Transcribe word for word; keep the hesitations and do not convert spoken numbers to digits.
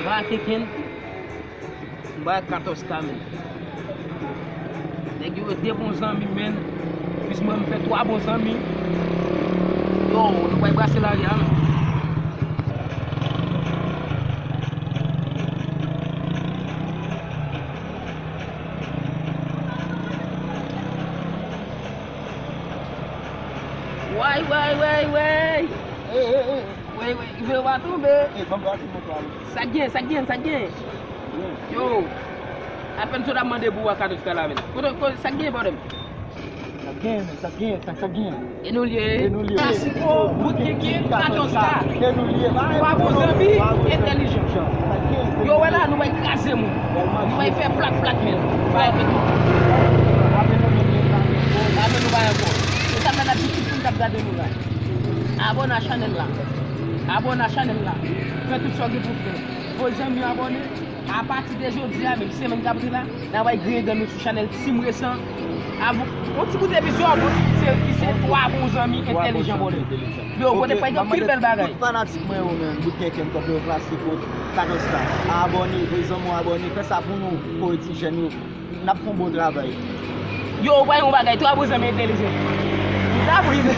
Pa kenken. M bay katòz ka, men. Nèg yo de bon zanmi, men. Plis mwen, m fè twa bon zanmi. Yo, nou bay brase lari a, men. Way, way, way, way. Ey, ey, ey. Wey, wey, vle w pa tonbe. Ey, ban m pase moto a, wi. Sa k gen, sa k gen, sa k gen? Yo, apèn sot ap mande pou w a katòz ka la, men. Kote, kote, sa k gen, bòdèm? Sa k gen, men, sa k gen, sa, sa k gen? E nou l ye. E nou l ye. Klasiko, bout kenken, katòz ka. E nou l ye. Twa bon zanmi, entèlijan. Yo, wè la, nou bay kraze moun. Nou bay fè plak, plak, men. Bay fè. Apre nou bay ankò. E sa fè n ap di tout moun k ap gade nou la. Abòne a chanèl la. Abòne a chanèl la. Fè tout sa w gen pou w fè. Voye zanmi w abòne. Apati de jodi a, menm semèn k ap vin la, n a bay griyen dan nou sou chanèl Team Resan. Avèk yon ti kout epizòd, yon ti kout se, ki se twa bon zanmi entèlijan, bòdèm. Yo, bòdèm, pa gen anpil bèl bagay. Tout fanatik mwen yo, men, bout kenken, tankou yo klasiko, katòz ka. Abòne, voye zanmi w abòne, fè sa pou nou, pou ti jèn yo. N ap fè yon bon travay. Yo, ou pa yon bagay, twa bon zanmi entèlijan. N ap rive.